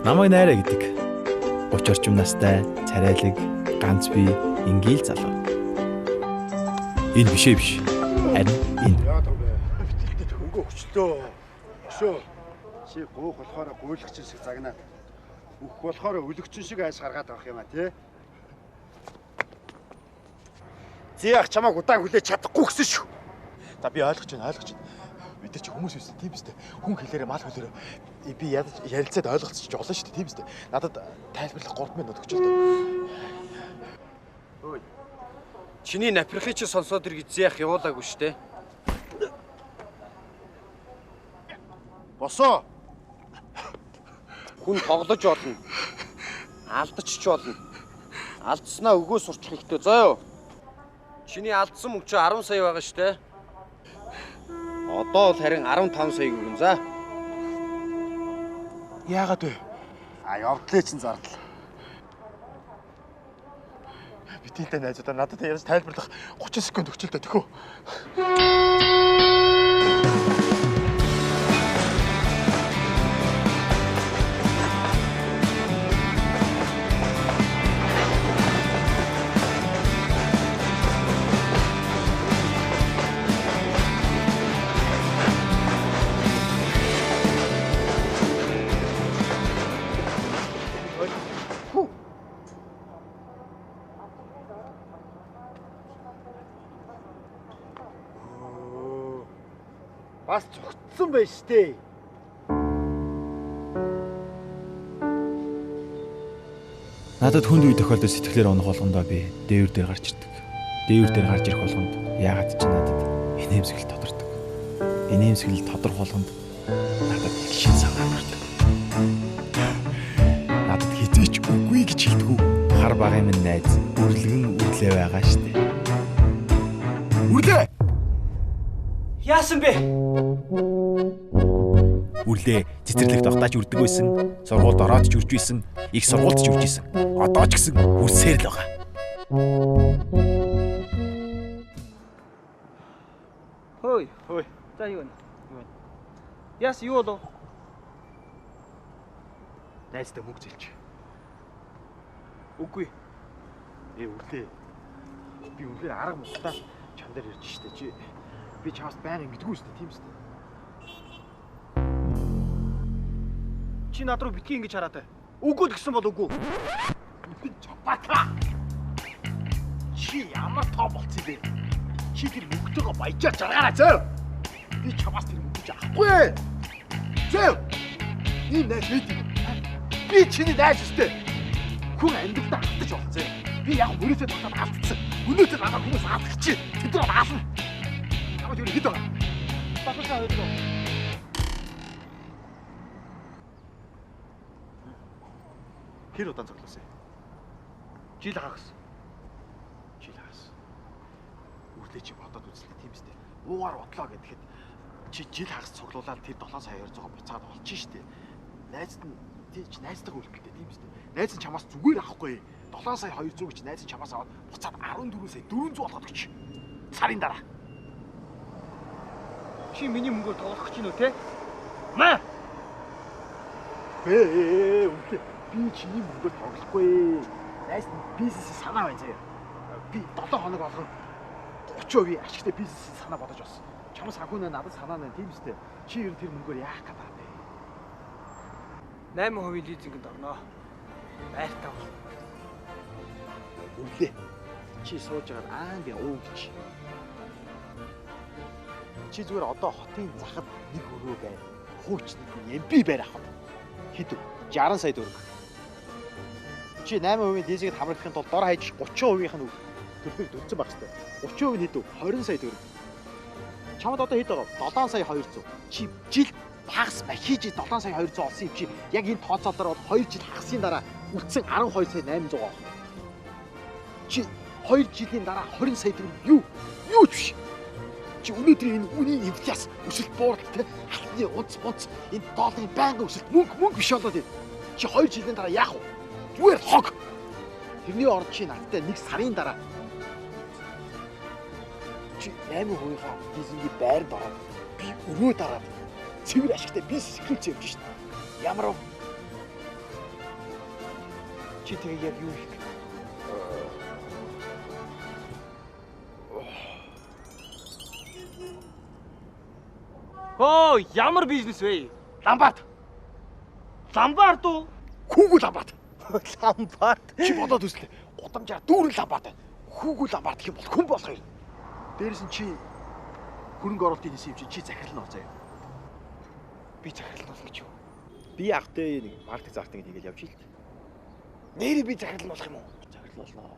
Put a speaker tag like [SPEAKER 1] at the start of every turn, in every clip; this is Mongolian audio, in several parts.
[SPEAKER 1] Намайг Найраа гэдэг. 30 орчим настай, царайлаг, ганц бие, энгийн л залуу. Энэ биш ээ биш. Харин энэ.
[SPEAKER 2] Яадаг вэ? Битэлтэй хөнгө өгчлөө. Өшөө. Чи гуух болохоор гуйлагчин шиг загнаад үхэх болохоор өлөгчин шиг айс гаргаад авах юм а тий. Зээ ах чамааг удаан хүлээж чадахгүй гэсэн шүү.
[SPEAKER 3] За би ойлгож байна, ойлгож байна. Бид нар чи хүмүүс байсан тийм биз дээ. Хүн хэлээрээ мал хөлөөрөө би ядаж ярилцаад ойлголцож болно шүү дээ, тийм биз дээ. Надад тайлбарлах 3 минут өгч л дөө.
[SPEAKER 4] Ой. Чиний напирхыг чи сонсоод ир гэж зээ ах явуулаагүй шүү дээ.
[SPEAKER 2] Босоо.
[SPEAKER 4] Хүн тоглож болно. Алдчих болно. Алдснаа өгөө сурчих хэрэгтэй заа юу? Чиний алдсан мөнгө чи 10 сая байгаа шүү дээ. Одоо бол харин 15 сая өгнө за.
[SPEAKER 3] Яагаад вэ?
[SPEAKER 2] А явдлаа чин зардал.
[SPEAKER 3] Битэлтэй найзуудаа надад яаж тайлбарлах 30 секунд өгч л дөө төхөө.
[SPEAKER 2] Бас цогцсон байж штэ.
[SPEAKER 1] Надад хүнд үе тохиолдол сэтгэлээр унах болгондоо би дээвэр дээр гарч ирдэг. Дээвэр дээр гарч ирэх болгонд яагаад ч надад инээмсэглэл тодордог. Инээмсэглэл тодорх болгонд надад их шин санаа төрдөг. Надад хизээч үгүй гэж хэлдэггүй. Хар багын минь найз үрлэгэн үрлээ байгаа штэ.
[SPEAKER 3] Үрлээ.
[SPEAKER 4] Яасан бэ?
[SPEAKER 1] Үрлээ цэцэрлэгт огтаач үрдэг байсан, сургуульд ороод ч үрж байсан, их сургуульд ч үрж байсан. Одоо ч гэсэн үрсээр л байгаа.
[SPEAKER 5] Хөөй.
[SPEAKER 3] Хөөй.
[SPEAKER 5] За юу вэ? Юу вэ? Яас юу болов?
[SPEAKER 3] Найздаа мөнгө зээлч.
[SPEAKER 5] Үгүй.
[SPEAKER 3] Үрлээ. Би үнээр арга мухтаа чам дээр ирж штэ чи. Би чамаас байнга ингэдэггүй штэ, тийм штэ.
[SPEAKER 5] Чи над руу битгий ингэж хараатай. Үгүй л гэсэн бол үгүй.
[SPEAKER 3] Чапака. Чи ямар тоо болцсон бэ? Чи тэр мөнгөтэйгөө баяжаар жаргаарай зөө. Би чамаас тэр мөнгөж авахгүй. Зөө. Ийм найз байд юм. Би чиний найз өстэй. Хүн амьдралдаа алдаж болно зөө. Би яг мөрөөсөө тогтоод алдсан. Өнөөдөр намайг хүмүүс алдах чи. Тэд нар ална. Чамд юу хэд байгаа?
[SPEAKER 5] 7 сая 200.
[SPEAKER 3] Хэр удаан цоглосон юм?
[SPEAKER 5] Жил хагас.
[SPEAKER 3] Жил хагас. Үрлээ чи бодоод үзлээ тийм үстэй. Уугаар удлаа гэхэд чи жил хагас цоглуулаад тэр 7 сая 200-ыг буцаад олчих штэ. Найзд нь тий чи найзтайгаа үлдэлтэй тийм үстэй. Найз нь чамаас зүгээр авахгүй. 7 сая 200 гэж найз нь чамаас аваад буцаад 14 сая 400 болгоод өгч. Сарын дараа.
[SPEAKER 5] Чи миний мөнгөөр тоглох гэж байна уу те? Маа.
[SPEAKER 3] Ээ үлээ. Би чиний мөнгөөр тоглохгүй. Найз нь бизнесийн санаа байна заяа. Би 7 хоног болгон 30% ашигтай бизнесийн санаа бодож болсон. Чамаас санхүү нэ надад санаа нэ тийм үстэй. Чи ер нь тэр мөнгөөр яах гээд байгаа бэ?
[SPEAKER 5] 8% лизингэнд орноо. Байртай бол.
[SPEAKER 3] Үрлээ. Чи сууж байгаад аан би уу гэж. Чи зүгээр одоо хотын захад нэг өрөө байр, хууч нэг МП байр авах. Хэд вэ? 60 сая төгрөг. Чи 8% лизингэнд хамрагдахын тулд дор хаяж 30%-ийнх нь төлбөрийг төлсөн байх хэрэгтэй. 30% нь хэд вэ? 20 сая төгрөг. Чамд одоо хэд байгаа? 7 сая 200. Чи жил хагас махиж 7 сая 200 олсон юм чи яг энэ тооцоолоор бол 2 жил хагасын дараа үлдсэн 12 сая 800 олно. Чи 2 жилийн дараа 20 сая төгрөг юу? Юу ч биш. Чи өнөөдөр энэ үнийн инфляц өсөлт бууралт те алтны унц мунц энэ долларын байнгын өсөлт мөнгө биш болоод байна. Чи 2 жилийн дараа яах вэ? Зүгээр хог. Тэрний орд чи надтай 1 сарын дараа чи 8%-ийнхаа лизингийн байранд ороод би өрөө дараад цэвэр ашигтай бизнес эхлүүлсэн юм чинь шүү дээ. Ямар вэ?
[SPEAKER 5] Чи тэгээ яг юу хийх вэ?
[SPEAKER 6] Хөө, ямар бизнес вэ?
[SPEAKER 5] Ламбард.
[SPEAKER 6] Ламбард уу?
[SPEAKER 5] Хүүгүү ламбард.
[SPEAKER 6] Ламбард.
[SPEAKER 5] Чи бодоод үзлээ. Гудамжаар дүүрэн ламбард байна. Хүүгүү ламбард гэх юм бол хүн болох юм. Дээрээс нь чи хөрөнгө оруулалтын хийсэн юм чи захирал нь бол заяа.
[SPEAKER 6] Би захирал нь болно гэж юу?
[SPEAKER 3] Би ахтай нэг маркетинг зартинг хийгээл явж илт.
[SPEAKER 6] Нэрээ би захирал нь болох юм уу?
[SPEAKER 3] Захирал болно.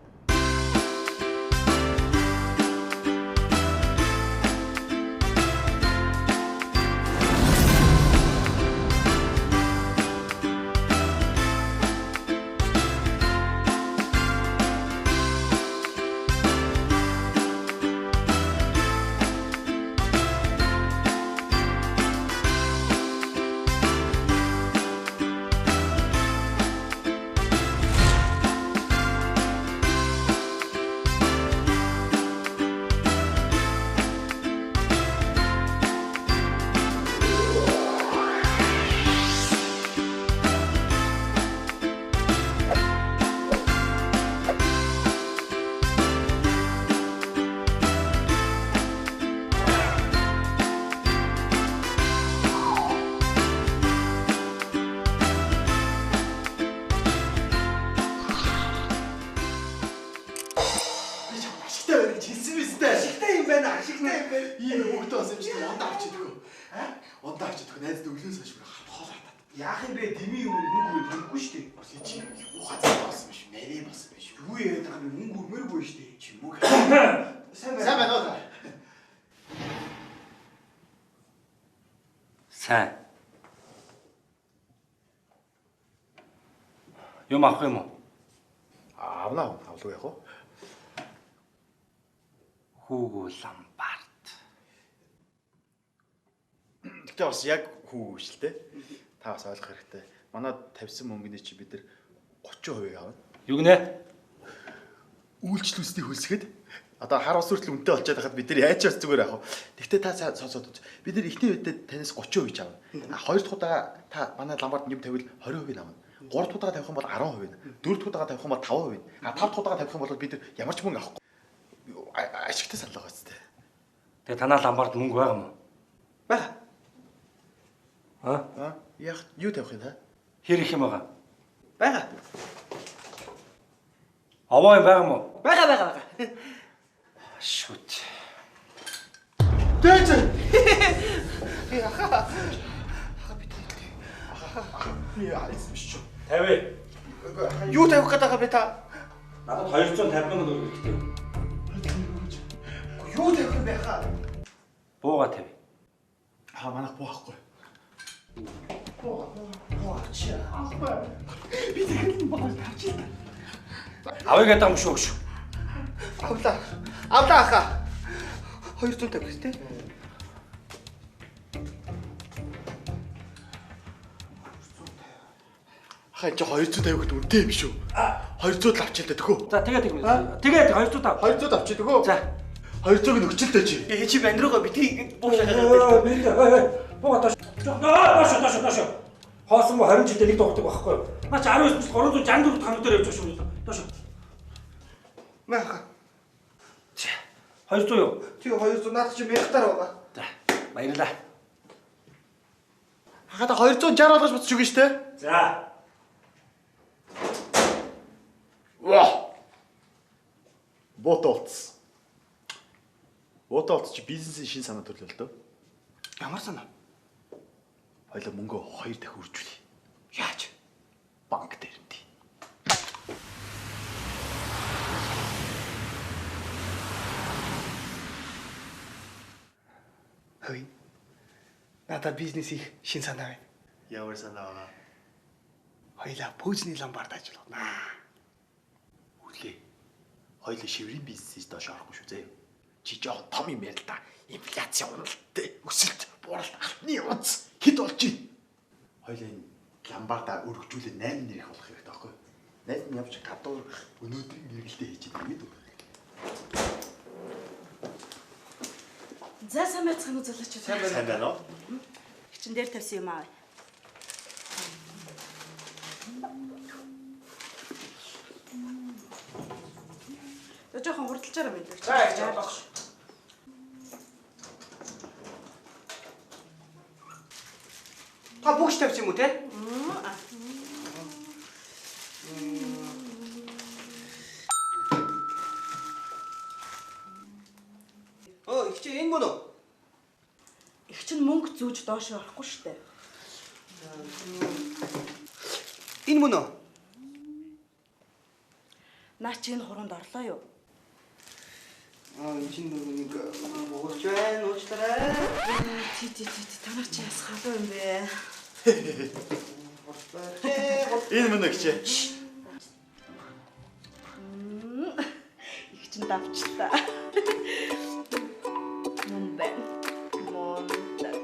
[SPEAKER 4] Сайн. Юм авах юм уу?
[SPEAKER 3] Авна, авлгүй яах вэ?
[SPEAKER 4] Хүүгүү ламбард.
[SPEAKER 3] Гэтэ бас яг хүүгүү шүү дээ. Та бас ойлгох хэрэгтэй. Манай тавьсан мөнгөний чи бид нар 30% авна.
[SPEAKER 4] Юу гинэ?
[SPEAKER 3] Үйлчлүүлснийг хөлсгöd одоо хар ус хүртэл үнэтэй болчиход байхад бид нар яаж ч бас зүгээр авах. Тэгтээ та сонсоод үз. Бид нар эхний үедээ танаас 30% авна. А хоёр дахь удаа та манай ламбард юм тавил 20% авна. Гурав дахь удаа тавих юм бол 10%. Дөрөв дахь удаа тавих юм бол 5%. А тав дахь удаа тавих юм бол бид нар ямар ч мөнгө авахгүй. Ашигтай санал байгаа үстэй.
[SPEAKER 4] Тэгээ танаа ламбард мөнгө байгаа юм уу?
[SPEAKER 5] Байгаа.
[SPEAKER 4] Аа?
[SPEAKER 3] Яг юу тавих юм та?
[SPEAKER 4] Хэр их юм байгаа?
[SPEAKER 5] Байгаа.
[SPEAKER 4] Овоо юм байгаа юм уу?
[SPEAKER 5] Байгаа байгаа байгаа.
[SPEAKER 4] Шүт.
[SPEAKER 5] Дэж. Аха. Аха би тэлтэй.
[SPEAKER 3] Аха. Би айсан биш үү?
[SPEAKER 4] 50.
[SPEAKER 5] Юу тавих гээд байгаа бэ та?
[SPEAKER 4] Надад 250 мянга төгрөг хэрэгтэй.
[SPEAKER 5] Юу тавих юм бэ хаа?
[SPEAKER 4] Бууга тавь.
[SPEAKER 3] Аа манайх буу авахгүй.
[SPEAKER 5] Буу авчи. Би захирал нь буу авчи.
[SPEAKER 4] Авъя гэдэг юм шүү гэж.
[SPEAKER 5] Авлаа. Авлаа аха. 250 гэж тэ.
[SPEAKER 3] Ахаа энэ 250 гэхэд үнэтэй юм шүү. 200 л авчил дээ төхөө.
[SPEAKER 4] За тэгээд тэгээд 200 ав.
[SPEAKER 3] 200 авчи төхөө.
[SPEAKER 4] За
[SPEAKER 3] 200-ыг нөгчил дээ чи.
[SPEAKER 5] Ээ чи банд руугаа битгий буу шахаад.
[SPEAKER 4] Би бууга доош. Доош доош доош. Хоосон мó 20 жилдээ нэг дуурдаг байхгүй юу? Наа чи 19 жил 364 ханаг дээр явж байгаа шүү. Доош.
[SPEAKER 5] Мэ аха.
[SPEAKER 4] 200 юу?
[SPEAKER 5] Тий 200 наад чи 1000 таар байгаа.
[SPEAKER 4] За баярлалаа.
[SPEAKER 3] Ахаа та 260 болгож буцаж өгнө штэ.
[SPEAKER 4] За.
[SPEAKER 3] Ваа. Бот олцсон. Бот олц чи бизнесийн шин санаа төрлөө л дөө.
[SPEAKER 5] Ямар санаа?
[SPEAKER 3] Хоёлаа мөнгөө 2 дахин үржүүлье.
[SPEAKER 5] Яаж?
[SPEAKER 3] Банк дээр нь.
[SPEAKER 5] Хөөе. Надад бизнес их шин санаа байна.
[SPEAKER 3] Ямар санаа байгаа?
[SPEAKER 5] Хоёлаа пүүзний ламбард ажиллана.
[SPEAKER 3] Үлээ. Хоёлаа шиврийн бизнесээс доош орохгүй шүү заяа. Чи жоохон том юм ярил та. Инфляц уналт, өсөлт, бууралт, алтны унц хэд болж байна? Хоёлаа энэ ламбарда өргөжүүлээ 8 нэр их болох хэрэгтэй байхгүй юу? Найз нь явж гадуур өнөөдрийн эргэлдээ хийж идэв юм.
[SPEAKER 7] За сайн байцгаана уу залуучууд.
[SPEAKER 3] Сайн байна уу?
[SPEAKER 7] Хичин дээр тавьсан юм аа. За жоохон хурдалжаараа мэдлэг.
[SPEAKER 6] За их жаалах. Та бүгш тавьсан юм уу те? Оо, их чи энэ мөн үү?
[SPEAKER 7] Их чинь мөнгө зүүж доош орохгүй шүү дээ.
[SPEAKER 6] Энэ мөн үү?
[SPEAKER 7] Наа чи энэ хуруунд орлоо юу?
[SPEAKER 6] Аа, энэ чинь нэг богоч байна, уучлаарай.
[SPEAKER 7] Тий, тий, тий, та нар чи яс халуун юм бэ?
[SPEAKER 3] Энэ мөн үү чи?
[SPEAKER 7] Их чинь давчлаа. Мөн байна. Мундаг.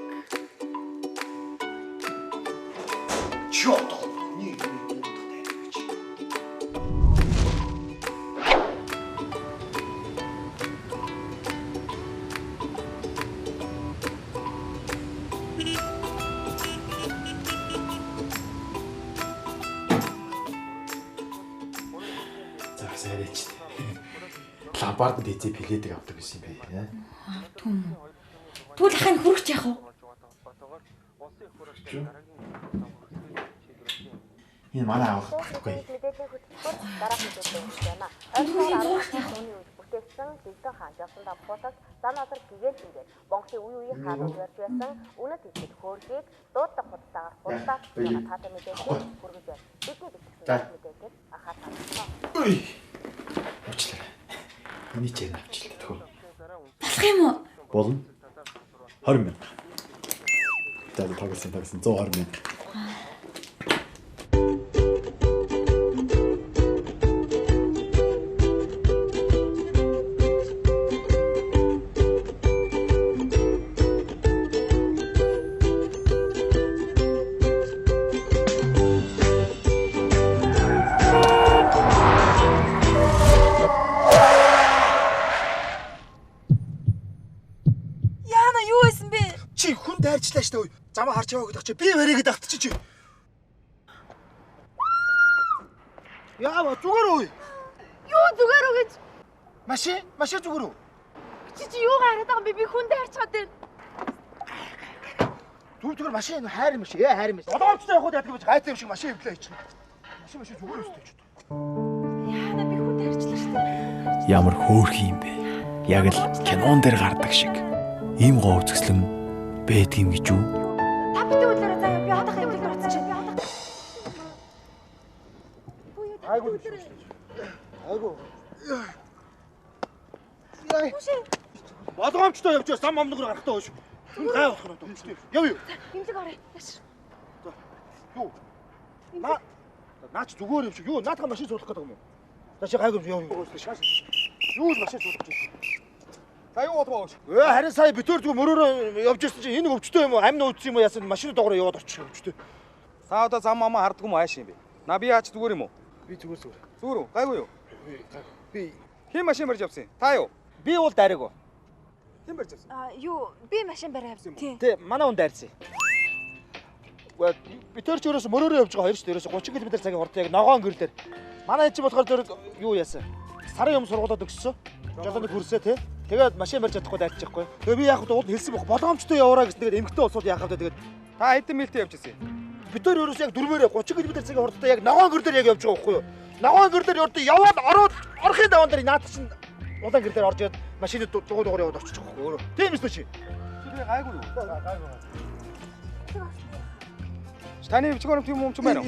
[SPEAKER 6] Чи одоо нэг нэг дуудах тайрч.
[SPEAKER 1] За сайрээч. Ломбардд эзээ пледэг авдаг гэсэн юм бэ?
[SPEAKER 8] Авдаг юм уу? Тэгвэл ахын хөрөгч яах вэ?
[SPEAKER 1] Энэ манай авах байхгүй.
[SPEAKER 9] Бүтээсэн Дэгдэн хаан Жавсан давхуулалт зан азар гэгээл ингээд Монголын үе үеийн хаанууд ярьж байсан үнэт ихэд хөөргийг дуудлага худалдаагаар худалдаа таатай мэдээлэл хүргэж байна. Бидний бэлтгэсэн мэдээлэл анхаарал татсан.
[SPEAKER 1] Уучлаарай. Миний чиг авчихлаа тхөө.
[SPEAKER 8] Болох юм уу?
[SPEAKER 1] Болно. 20 мянга. За тоглосон 120 мянга.
[SPEAKER 6] Замаа харж яваа гэдэг чи би баригээд автчих чи. Яава зүгээр үү?
[SPEAKER 8] Юу зүгээр үү гэж?
[SPEAKER 6] Машин зүгээр үү?
[SPEAKER 8] Чи юу гараад байгаа юм бэ? Би хүн дайрчаад байна.
[SPEAKER 6] Зүгээр машин хайр юм шиг хайр юм шиг. Долоомчтой явах уу яадаг юм чи гайтай юм шиг машин хөвлөө хийчих. Машин зүгээр өстэй ч.
[SPEAKER 8] Яана би хүн дайрчлаа шүү дээ.
[SPEAKER 1] Ямар хөөрхөн юм бэ? Яг л кинон дээр гардаг шиг. Ийм гоо үзэсгэлэн байдаг юм гэж үү?
[SPEAKER 8] Та битгий үлээрээ заяа би одоох юм дээр утсан чинь.
[SPEAKER 6] Айгуу. Айгуу. Болгоомжтой явж байгаа сам момногоор гарахтаа хойш. Хүн гай болох нь одоо. Яв юу.
[SPEAKER 8] Имлэг орё. Яаш.
[SPEAKER 6] Юу? Наа чи зүгээр юм шиг. Юу наадах машин суулгах гэдэг юм уу? За чи гайгүй юм яв юу. Юу л машин суулгах гэж.
[SPEAKER 10] За юу болов вэ?
[SPEAKER 6] Харин сая битүүр зүгээр мөрөөрөө явж ирсэн чинь энэ өвчтөө юм уу? Амь нөөцсөн юм уу? Яасан машины доогоор яваад очих өвчтөө.
[SPEAKER 10] Та одоо зам мамаа харддаг юм уу? Ааш юм бэ? На би яач зүгээр юм уу?
[SPEAKER 6] Би зүгээр зүгээр.
[SPEAKER 10] Зүгээр үү? Гайгүй юу?
[SPEAKER 6] Би
[SPEAKER 10] хэн машин барьж явсан? Та юу?
[SPEAKER 6] Би бол дайраг.
[SPEAKER 10] Хэн барьж явсан?
[SPEAKER 8] Аа юу, би машин бариад явсан. Тий.
[SPEAKER 6] Тий, манай хүн дайрсан. Битүүр ч өөрөөс мөрөөрөө явж байгаа хоёр ч өөрөөс 30 км цагийн хурд яг ногоон гэрлэр. Манай энэ чи болохоор зөрөг юу яасан? Сарын юм сургуулаад өгссөн. Жолооны хүрсээ тий. Тэгээд машин барьж чадахгүй дайрчихгүй. Тэгээ би яах вэ? Уул хэлсэн баг. Болгоомжтой яваараа гэсэн. Тэгээд эмгтэн улсууд яах вэ? Тэгээд
[SPEAKER 10] та хэдэн мэлтэй явж ирсэн?
[SPEAKER 6] Бид хоёр өөрөөс яг дөрмөөрөө 30 км цагийн хурдтай яг ногоон гэр дээр яг явж байгаа байхгүй юу? Ногоон гэр дээр явж яваад ороод орохын даван дээр наад чинь улаан гэр дээр орж ирээд машины дугуй яваад очиж байгаа байхгүй юу? Тийм эсүү чи.
[SPEAKER 10] Чи гайгүй юу?
[SPEAKER 6] Гайгүй.
[SPEAKER 10] Таны бичгээр юм юм ч байна уу?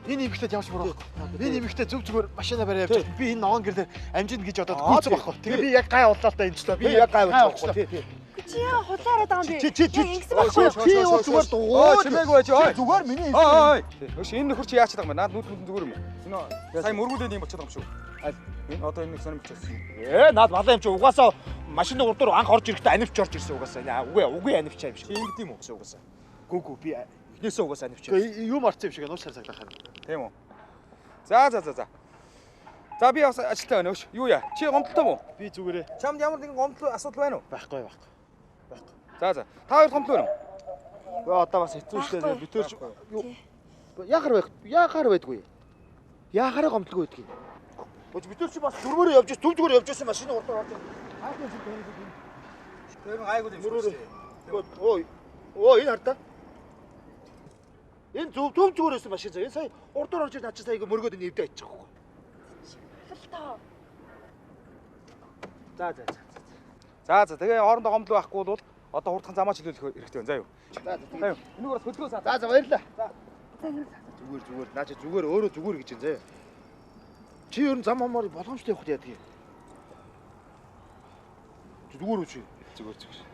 [SPEAKER 3] Энэ эмэгтэйд явж буруу байхгүй. Энэ эмэгтэй зүг зүгээр машина бариад явж байгаа. Би энэ ногоон гэр дээр амжинд гэж бодоод гүйцэх байхгүй. Тэгээ би яг гай боллоо л та энэ ч би
[SPEAKER 6] яг гай болчихлоо. Тий, тий.
[SPEAKER 8] Чи яа хулаараад байгаа юм бэ?
[SPEAKER 6] Чи
[SPEAKER 8] ингэсэн байхгүй юу?
[SPEAKER 6] Чи бол зүгээр дугуй.
[SPEAKER 10] Чимээгүй байж ой.
[SPEAKER 6] Зүгээр миний.
[SPEAKER 10] Ой. Өш энэ нөхөр чи яач байгаа юм бэ? Наад нүд нүд зүгээр юм уу? Энэ сая мөргүүлээд юм болчиход байгаа юм шүү. Аль энэ одоо энэ нэг сонир болчихсон.
[SPEAKER 6] Наад малаа юм чи угаасаа машины урдуур анх орж ирэхдээ анивч орж ирсэн угаасаа. Үгүй анивч юм шиг.
[SPEAKER 10] Чи ингэдэм үү?
[SPEAKER 6] Угаасаа. Гүү би эхнээсээ угаасаа анивч.
[SPEAKER 3] Юм орсон юм шиг нууцлаар цаглахаар.
[SPEAKER 10] Тийм үү? За. За би бас ажилтаа байна өш. Юу яа? Чи гомдолтой мó?
[SPEAKER 3] Би зүгээрээ.
[SPEAKER 10] Чамд ямар нэгэн гомдол асуудал байна уу?
[SPEAKER 3] Байхгүй.
[SPEAKER 10] За. Та хоёр гомдол байна уу?
[SPEAKER 6] Өө одоо бас хэцүү шүү дээ. Бид тэр юу яхаар байх? Яхаар байдгүй. Яхаараа гомдлгүй байдгийг. Бид нар чи бас дүрмээр явж, төв зүгээр явж байсан машины урдаар орж. Хайхын шиг тань.
[SPEAKER 10] Тэр гайгүй юм шүү дээ.
[SPEAKER 6] Өө өө энэ хар та. Энэ зөв төв зүгээр байсан машин заа. Энэ сая урдаар орж наа чи сая мөргөөд энэ эвдээ аччих байхгүй.
[SPEAKER 7] Шалтаа.
[SPEAKER 6] За за за.
[SPEAKER 10] За за тэгээ хоорондоо гомдол байхгүй бол одоо хурдхан замаа чөлөөлөх хэрэгтэй байна. За юу.
[SPEAKER 6] За за.
[SPEAKER 10] За юу. Энэгээр бас хөдөлгөөн саа.
[SPEAKER 6] За за баярлалаа.
[SPEAKER 10] За.
[SPEAKER 6] Зүгээр зүгээр. Наа чи зүгээр өөрөө зүгээр гэж юм заа. Чи ер нь зам амаар боломжтой явахд яадаг юм. Зүгээр үү чи?
[SPEAKER 1] Зүгээр зүгээр.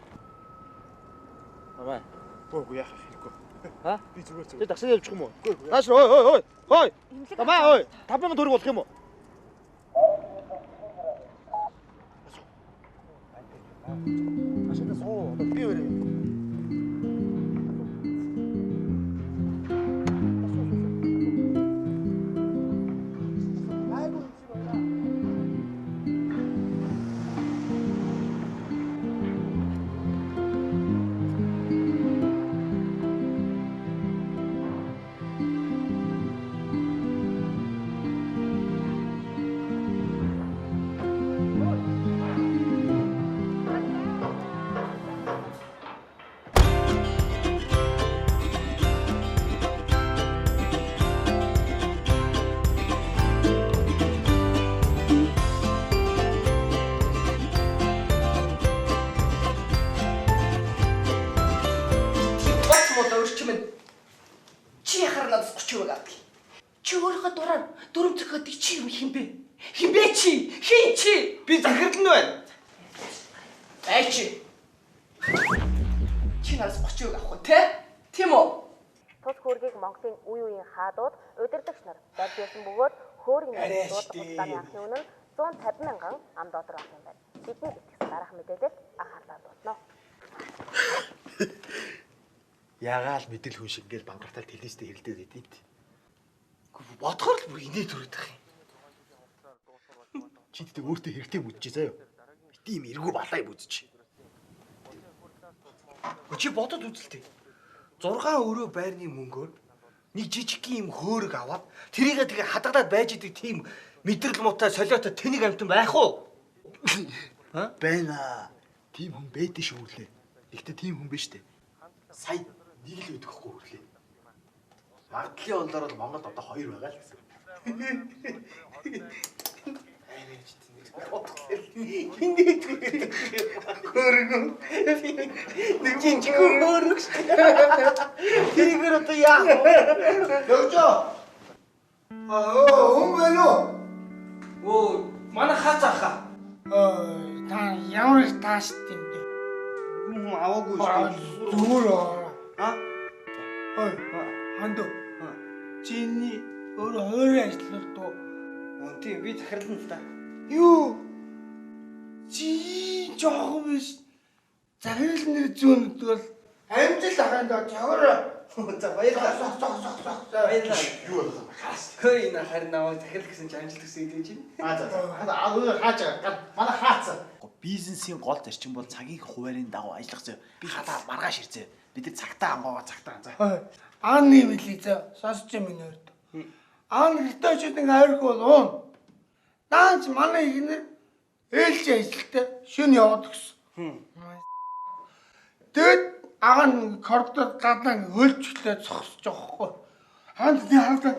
[SPEAKER 6] Аваа.
[SPEAKER 1] Үгүй яах хэрэггүй.
[SPEAKER 6] Ха?
[SPEAKER 1] Би зүгээр зүгээр.
[SPEAKER 6] Чи таксид явчих юм уу? Нааш ой ой ой. Ой. Тамаа ой. 5000 төгрөг болох юм уу? Машинаа суу. Одоо би өрөө.
[SPEAKER 7] Чи яхаар надаас 30% авдаг. Чи өөрийнхөө дураар дүрм зөхөдөг чи юм хин бэ? Хин бэ чи? Хин чи?
[SPEAKER 4] Би захирал нь байна.
[SPEAKER 7] Ай чи. Чи надаас 30% авах уу те? Тийм үү?
[SPEAKER 9] Тус хөөргийг Монголын үе үеийн хаадууд, удирдагч нар барьж байсан бөгөөд хөөргийн дуудлага худалдааны анхны үнэ нь 150 мянган ам доллар байх юм байна. Бидний итгэсэн дараах мэдээлэл анхаарлаа хандуулна.
[SPEAKER 5] Ягаал мэдэл хүн шиг ингээл бангартал телевизтэй хэрэлдээд идэв.
[SPEAKER 4] Бодохоор л бүр инээ төрөд ах юм.
[SPEAKER 5] Чи тэгтээ өөртөө хэрэгтэй бүдчихэ заяа. Бити юм эргүү балай бүдчих.
[SPEAKER 4] Чи бодод үзэлтэй. 6 өрөө байрны мөнгөөр нэг жижигхэн юм хөөрөг аваад тэрийгээ тэгээ хадгалаад байж идэг тийм мэдрэл муутай солиотой тэнэг амтан байх уу?
[SPEAKER 5] Ха? Байна. Тийм хүн байдэн шүү лээ. Гэхдээ тийм хүн биш үү? Сая нэг л өгдөг хгүй хөрлөө. Магадлалын онлоор бол Монголд одоо 2 байгаа л гэсэн.
[SPEAKER 4] Хөргөн. Нэг жижигхэн хөрөг шүү. Тэрийгээр одоо яах вэ?
[SPEAKER 11] Өгчөө. Аа, хүн байна уу?
[SPEAKER 4] Өө, манай хаац ахаа.
[SPEAKER 11] Та ямар их таашд юм бэ?
[SPEAKER 4] Юм аваагүй шүү дээ.
[SPEAKER 11] Зүгээр аа.
[SPEAKER 4] А?
[SPEAKER 11] Ой, хандо. Чиний өөр хоёрын ажиллалт уу?
[SPEAKER 4] Тийм, би захирлана л да.
[SPEAKER 11] Юу? Чи жоохон биш. Захирал нэр зүүнэд бол амжилт аханд чавар.
[SPEAKER 4] За баярлалаа.
[SPEAKER 11] Сох сох сох сох.
[SPEAKER 4] Баярлалаа.
[SPEAKER 5] Юу болов? Хаас.
[SPEAKER 4] Хөөе энэ харин намайг захирал гэсэн чи амжилт гэсэн гэдэг чинь.
[SPEAKER 6] Аа за за. Аа хаач байгаа. Манай хаац.
[SPEAKER 5] Бизнесийн гол зарчим бол цагийн хуваарийн дагуу ажиллах зөө. Би халаа маргааш ирзээ. Бид нар цагтаа ангуугаа цагтаа за.
[SPEAKER 11] Аа нэг мэлий зөө. Сонсч юм энэ өрт. Аа гэртээ очиж нэг хайрх бол уун. Даанч манай ихнэр ээлж ажилтаа шөнө яваад гисэн. Тэгэд ага нь коридор гаднаа хөлжлөө зогсож байгаа хгүй. Хаанд би харагдаа.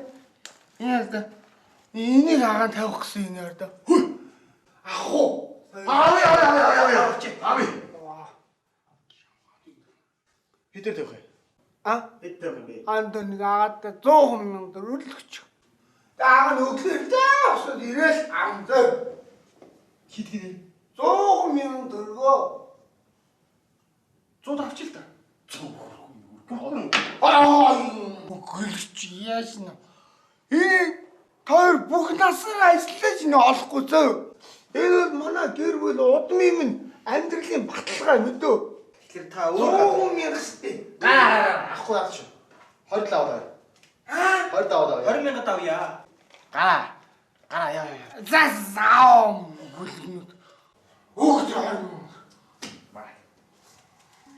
[SPEAKER 11] Энэ энийг агаан тавих гэсэн энэ ордоо. Хүй. Ах уу.
[SPEAKER 5] Ави ави ави ави. Ави. Хэдээр тавих вэ?
[SPEAKER 11] А?
[SPEAKER 5] Хэд тавих юм бэ?
[SPEAKER 11] Анд нэг агаадаа 100 мянга төгрөг. Ага нь өглөө даа усад ирээл амзаа.
[SPEAKER 5] Хэд гинэ?
[SPEAKER 11] 100 мянга төгрөгөө.
[SPEAKER 5] 100 авчил та. 100 хүрхгүй.
[SPEAKER 11] Аа, гөлч яашна. Энэ тоор бүх насаар ажиллаж нэ олохгүй зөө. Энэ бол манай гэр бүл удмын минь амьдралын баталгаа мэдөө.
[SPEAKER 4] Тэгэхээр та өөр
[SPEAKER 11] 100 мянга штэ.
[SPEAKER 6] Гараа авахгүй яах шүү. 20 л аваад.
[SPEAKER 11] Аа,
[SPEAKER 6] 20 аваад.
[SPEAKER 4] 20 мянга давъя.
[SPEAKER 6] Гараа. Гараа яа яа.
[SPEAKER 11] За заам гөлгнүүд. Өөх 20 мянга.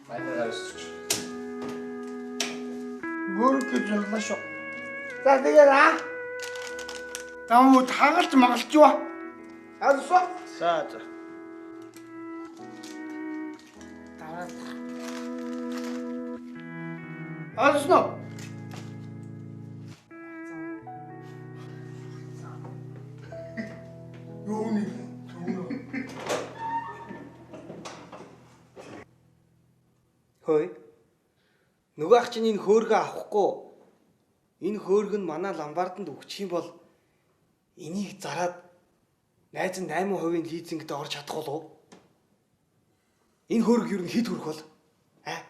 [SPEAKER 6] Манай гарч.
[SPEAKER 11] Мөрөг гэж боллоо шүү. За тэгээд аа. Намуу тагалж магалж юу? Алсаа. За за. Дараа. Алснаа. Юуны?
[SPEAKER 4] Хөөе. Нөгөө ах чинь энэ хөөргөө авахгүй. Энэ хөөрг нь манай ломбарданд өгчих юм бол энийг зараад найз нь 8% лизингд орж чадах болов уу? Энэ хөөрг ер нь хэд хүрэх бол? Аа?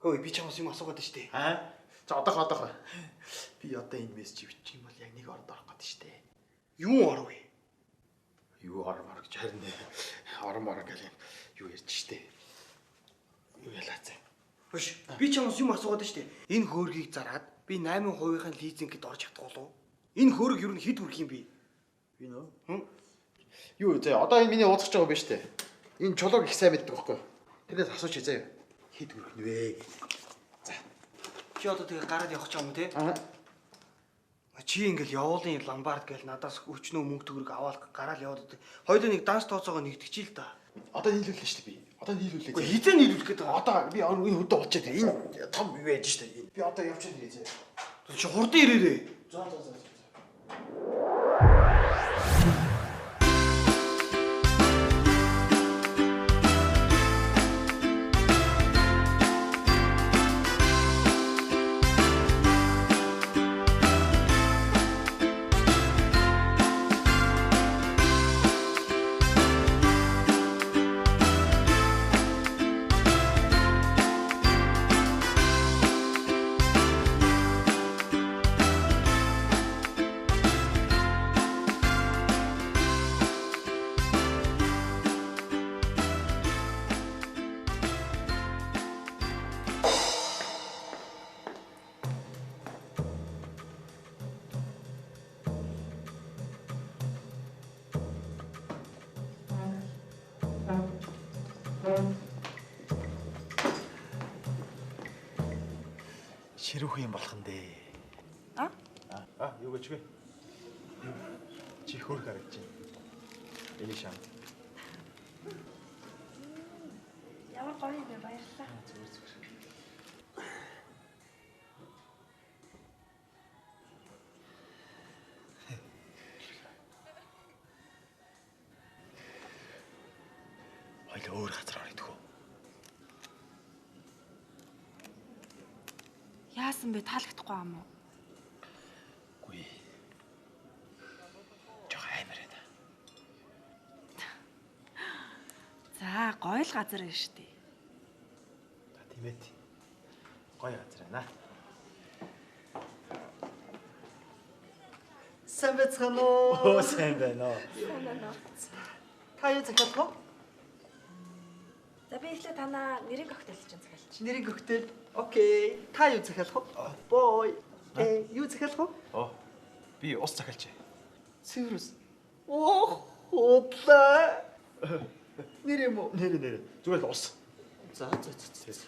[SPEAKER 4] Хөөе, би чамаас юм асуугаад байна шүү дээ.
[SPEAKER 5] Аа? За одоох. Би одоо энэ мессеж бичих юм бол яг нэг оронд орох гээд шүү дээ.
[SPEAKER 4] Юу оров вэ?
[SPEAKER 5] Юу ормор гэж харин ормор гэл юм юу ярьж штэ. Юу ялаа зэ.
[SPEAKER 4] Биш. Би чамаас юм асуугаад штэ. Энэ хөөргийг зараад би 8%-ийн лизингд орж чадах болов уу? Энэ хөөрг ер нь хэд хүрэх юм бэ?
[SPEAKER 5] Би нөө. Юу зэ одоо энэ миний уулзах байгаа биш штэ. Энэ чулууг их сайн мэддэг байхгүй юу? Тэрнээс асууч зэ. Хэд хүрэх нь вэ гэж. За.
[SPEAKER 4] Чи одоо тэгээ гараад явах ч юм те? Аа. Чи ингээл явуулын ломбард гээл надаас өчнөө мөнгө төгрөг аваад гараал яваад байдаг. Хоёулаа нэг данс тооцоогоо нэгтгэж л та.
[SPEAKER 5] Одоо нийлүүллээ шүү дээ би. Одоо нийлүүллээ.
[SPEAKER 4] Үгүй хизээ нийлүүлэх гээд байгаа.
[SPEAKER 5] Одоо би энэ хөдөө болчиход энэ том юу яаж шүү дээ. Би одоо явчихад ирээ зэ.
[SPEAKER 4] Чи хурдан ирээрээ.
[SPEAKER 5] За за за. Ширүүхэн юм болох нь дээ.
[SPEAKER 8] А?
[SPEAKER 5] А, юу гэж вэ? Чи хөөр харагдаж байна. Эний шам.
[SPEAKER 8] Ямар гоё юм бэ, баярлалаа.
[SPEAKER 5] Зүгээр зүгээр. Хоёул өөр газар орох идэх үү?
[SPEAKER 8] Яасан бэ? Таалагдахгүй юм уу?
[SPEAKER 1] Үгүй. Жохо аймар байна.
[SPEAKER 8] За, гоё л газар байна шүү дээ.
[SPEAKER 1] За, тийм ээ. Гоё газар байна.
[SPEAKER 7] Сайн байцгаана уу?
[SPEAKER 1] Оо, сайн байна уу?
[SPEAKER 8] Сайн байна уу?
[SPEAKER 7] Та юу захиалах вэ?
[SPEAKER 8] За, би эхлээд танаа нэрийн коктейл чинь захиалчих.
[SPEAKER 7] Нэрийн коктейл. Окей. Та юу захиалах вэ? Бой. Юу захиалах вэ?
[SPEAKER 1] Оо. Би ус захиалчих.
[SPEAKER 7] Цэвэр ус. Ох, худлаа. Нэр юм уу?
[SPEAKER 5] Нэр. Зүгээр л ус.
[SPEAKER 7] За за за.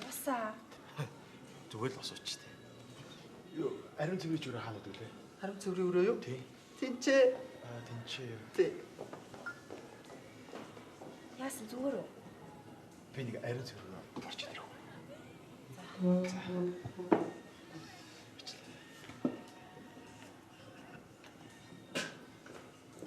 [SPEAKER 8] Усаа.
[SPEAKER 5] Зүгээр л ус ууч тээ. Юу, ариун цэврийн өрөө хаана гэдэг лээ?
[SPEAKER 7] Ариун цэврийн өрөө юу?
[SPEAKER 5] Тий.
[SPEAKER 7] Тинчээ.
[SPEAKER 5] Аа, тинчээ.
[SPEAKER 7] Тий.
[SPEAKER 8] Яасан зүгээр үү?
[SPEAKER 5] Би нэг ариун цэврийн өрөө орж ирэх үү?
[SPEAKER 8] За.